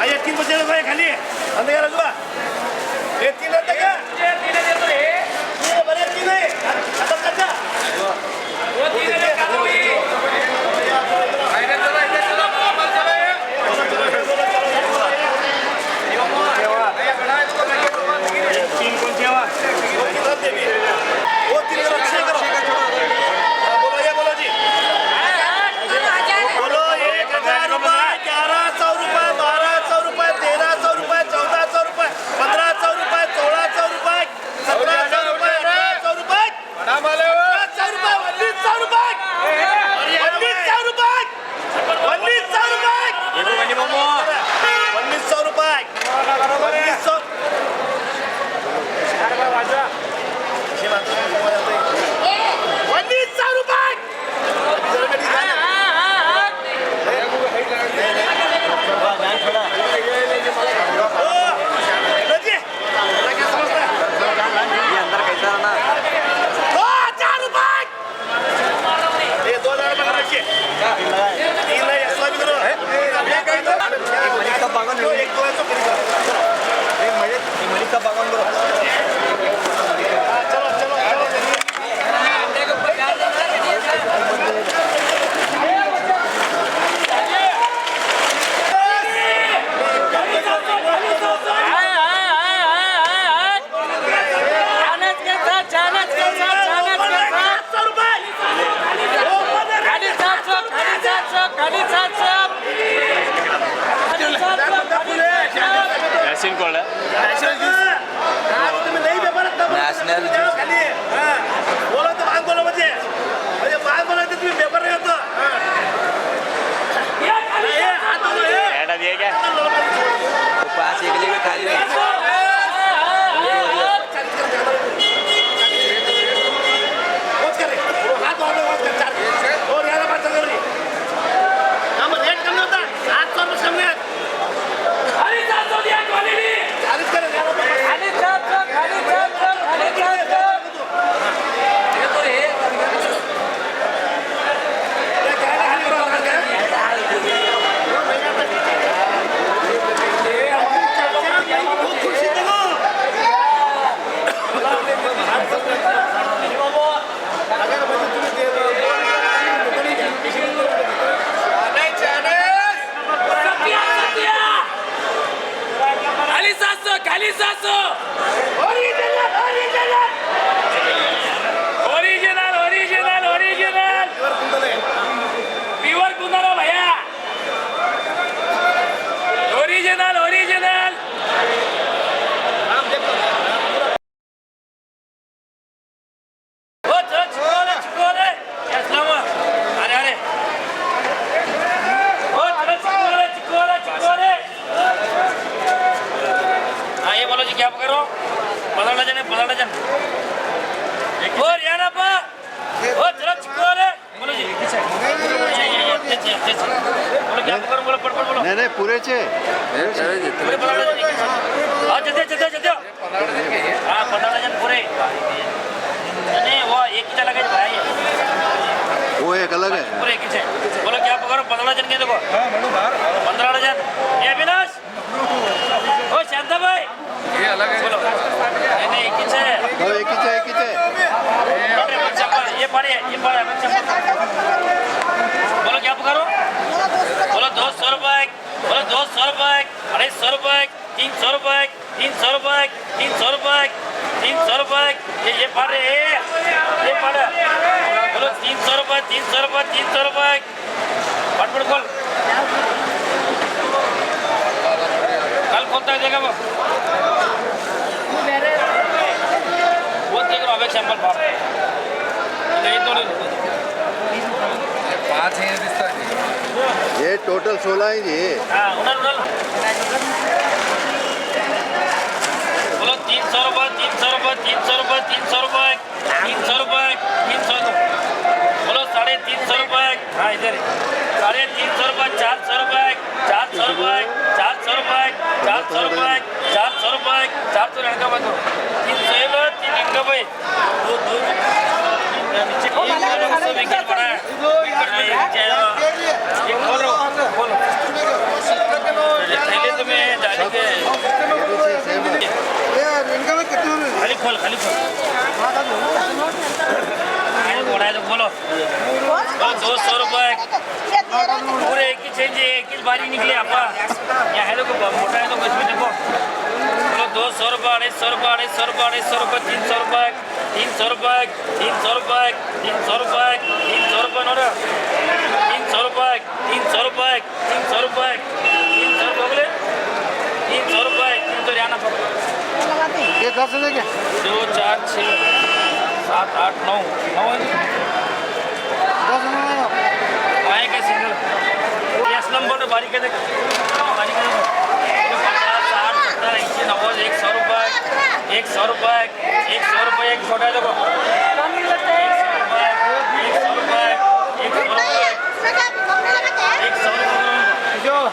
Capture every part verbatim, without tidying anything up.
یہ تین بچے ہوئے خالی ہے۔ اندر کیا رکھا؟ یہ تین رہتا کیا؟ یہ بڑے تین ہے۔ ختم کرتا۔ تین کون سے ہوا؟ وہ تین اچھے کرو۔ بولو، یہ بولو جی۔ بولو، ایک ہزار روپے، گیارہ سو روپے، بارہ سو روپے، تیرہ سو روپے، چودہ سو روپے، پندرہ سو روپے، سولہ سو روپے، سترہ سو روپے، اٹھارہ سو روپے، سترہ سو روپے، انیس سو روپے، انیس سو روپے، انیس سو روپے، انیس سو روپے، انیس سو۔ انیس سو روپے۔ دو ہزار روپے۔ یہ دو ہزار روپے کر رکھیے۔ تین ہے، ایسا بھی کرو۔ ایک دو ہے تو پھر کرو۔ چلو، چلو، چلو۔ چانس کے ساتھ، چانس کے ساتھ، چانس کے ساتھ۔ خالی سات سو، خالی سات سو، خالی سات سو۔ یاسین کون ہے؟ نیشنل۔ بولو تو بات بولو مجھے۔ ارے بات بولو تو تمہیں پیپر نہیں ہوتا۔ ہاں۔ یہ ہاتھ دھو لو، یہ۔ اینڈ اب یہ کیا؟ وہ پاس ایک لے کے خالی ہے۔ خالی سات سو، خالی سات سو۔ اوریجنل، اوریجنل۔ اوریجنل، اوریجنل، اوریجنل۔ پیور کندا رہا بھیا۔ اوریجنل، اوریجنل۔ او، چلو، چکو لے، چکو لے۔ السلام۔ ارے، ارے۔ او، چلو، چکو لے، چکو لے، چکو لے۔ ہاں، یہ بولو جی، کیا پکڑو؟ پندرہ ڈزن ہے، پندرہ ڈزن۔ او، ریانا پا۔ او، چلو، چکو لے۔ بولو جی۔ اچھا، اچھا، اچھا۔ بولو، کیا پکڑو؟ بولو، پٹ، پٹ، بولو۔ نہیں، نہیں، پورے چے۔ پورے پندرہ ڈزن۔ ہاں، جلدی، جلدی، جلدی۔ ہاں، پندرہ ڈزن پورے۔ نہیں، وہ ایک ہی الگ ہے بھائی۔ وہ ایک الگ ہے۔ پورے ایک ہی ہے۔ بولو، کیا پکڑو؟ پندرہ ڈزن کے دیکھو۔ پندرہ ڈزن۔ یہ ابیناش۔ او شانتا بھائی۔ یہ الگ ہے۔ بولو۔ نہیں، نہیں، ایک ہی ہے۔ وہ ایک ہی ہے، ایک ہی ہے۔ یہ پڑے، یہ پڑے، بولو، کیا پکڑو؟ بولو، دو سو روپے۔ بولو، دو سو روپے۔ اڑھائی سو روپے۔ تین سو روپے، تین سو روپے، تین سو روپے، تین سو روپے۔ یہ، یہ پڑھ رہے، یہ پڑھ۔ بولو، تین سو روپے، تین سو روپے، تین سو روپے۔ پٹ پٹ کھول۔ کل کھولتا ہے، دیکھا وہ۔ وہ دیکھ رہا ہوں، ایک سیمپل پاپ۔ یہ دو لے لو۔ پانچ ہیں، دستا جی۔ یہ ٹوٹل سولہ ہیں جی۔ ہاں، انہوں نے، انہوں نے۔ بولو، تین سو روپے، تین سو روپے، تین سو روپے، تین سو روپے، تین سو روپے، تین سو دو۔ بولو، ساڑھے تین سو روپے۔ ہاں، ادھر۔ ساڑھے تین سو روپے، چار سو روپے، چار سو روپے، چار سو روپے، چار سو روپے، چار سو روپے، چار سو روپے۔ تین سو یہ لو، تین ان کا بھائی۔ یہ کھولو، کھولو۔ خلیفہ۔ بولو، بولو، دو سو روپے۔ پورے ایک ہی چینج ہے، ایک ہی باری نکلے آپا۔ یا ہے لوگ، موٹا ہے لوگ، اس میں دیکھو۔ بولو، دو سو روپے، اڑھائی سو روپے، اڑھائی سو روپے، اڑھائی سو روپے، تین سو روپے، تین سو روپے، تین سو روپے، تین سو روپے، تین سو روپے نوڑا۔ تین سو روپے، تین سو روپے، تین سو روپے، تین سو روپے بولے، تین سو روپے، تین سو جانا پڑتا۔ یہ دس ہو گئے کیا؟ دو، چار، چھ، سات، آٹھ، نو، نو ہے۔ دس ہو گئے۔ آئے کیا سنگل؟ یہ اصل نمبر تو باریک ہے، دیکھ۔ باریک ہے۔ پچاس، ساٹھ، ستر، اسی، نوے، ایک سو روپے، ایک سو روپے۔ ایک سو روپے، ایک چھوٹا ہے، دیکھو۔ ایک سو روپے، ایک سو روپے، ایک سو روپے، ایک سو روپے۔ جو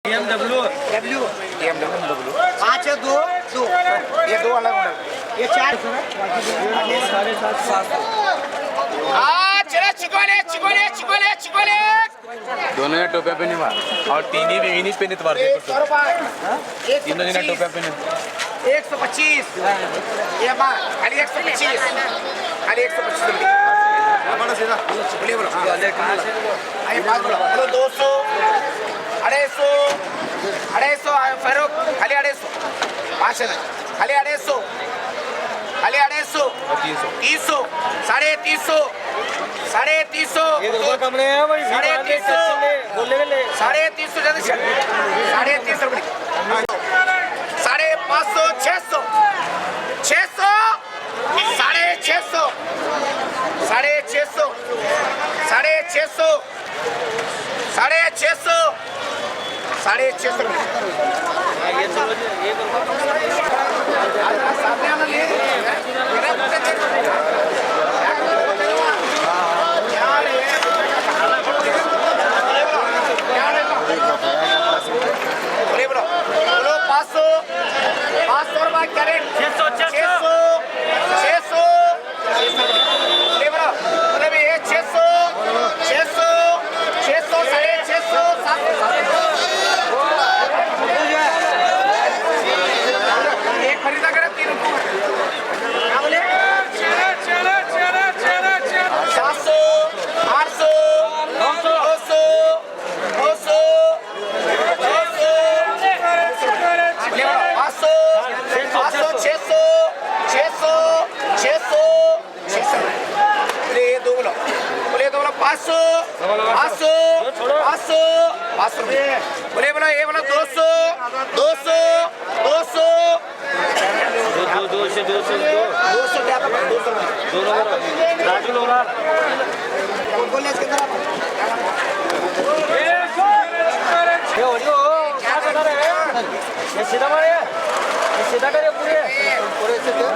بی ایم ڈبلیو۔ ڈبلیو۔ بی ایم ڈبلیو۔ پانچ ہے، دو، دو۔ یہ دو الگ الگ۔ یہ چار۔ ہاں، چلو، چکولے، چکولے، چکولے، چکولے۔ دونوں نے ٹوپیاں پہنی مار، اور تین ہی بیوی نہیں پہنی تمہارے۔ ایک سو روپے۔ تینوں جنہیں ٹوپیاں پہنی۔ ایک سو پچیس۔ یہ مار، خالی ایک سو پچیس۔ خالی ایک سو پچیس روپے۔ بولے، بولو۔ آئے، بات بولو۔ بولو، دو سو، اڑھائی سو، اڑھائی سو، فاروق، خالی اڑھائی سو۔ پانچ ہزار۔ خالی اڑھائی سو۔ خالی اڑھائی سو۔ تین سو۔ تین سو۔ ساڑھے تین سو۔ ساڑھے تین سو۔ یہ تو بہت کم نہیں ہے بھائی، ساڑھے تین سو۔ بولنے میں لے۔ ساڑھے تین سو، جلدی سے۔ ساڑھے تین سو۔ ساڑھے پانچ سو، چھ سو۔ چھ سو۔ ساڑھے چھ سو۔ ساڑھے چھ سو۔ ساڑھے چھ سو۔ ساڑھے چھ سو۔ ساڑھے چھ سو۔ بولو، بولو، پانچ سو۔ پانچ سو روپے کیرٹ۔ چھ سو، چھ سو۔ چھ سو۔ چھ سو۔ چھ سو۔ بولے بھائی، یہ چھ سو، چھ سو، چھ سو، ساڑھے چھ سو، سات سو، سات سو۔ ایک خریدا کرے، تین روپے۔ کیا بولے؟ سات سو، آٹھ سو، دو سو، دو سو، دو سو، پانچ سو، پانچ سو، چھ سو، چھ سو، چھ سو، چھ سو۔ بولے، یہ دو بولو۔ بولے، یہ دو بولو، پانچ سو، پانچ سو، پانچ سو، پانچ سو۔ بولے، بولو، یہ بولو، دو سو، دو سو، دو سو۔ دو، دو، دو سو، دو سو، دو۔ دو سو کیا تھا؟ دو سو۔ دو نمبر۔ راجو لولا۔ یہ ہو رہی ہو، کیا بتا رہے ہیں؟ یہ سیدھا مارے، یہ سیدھا کرے پورے۔ پورے سیدھے۔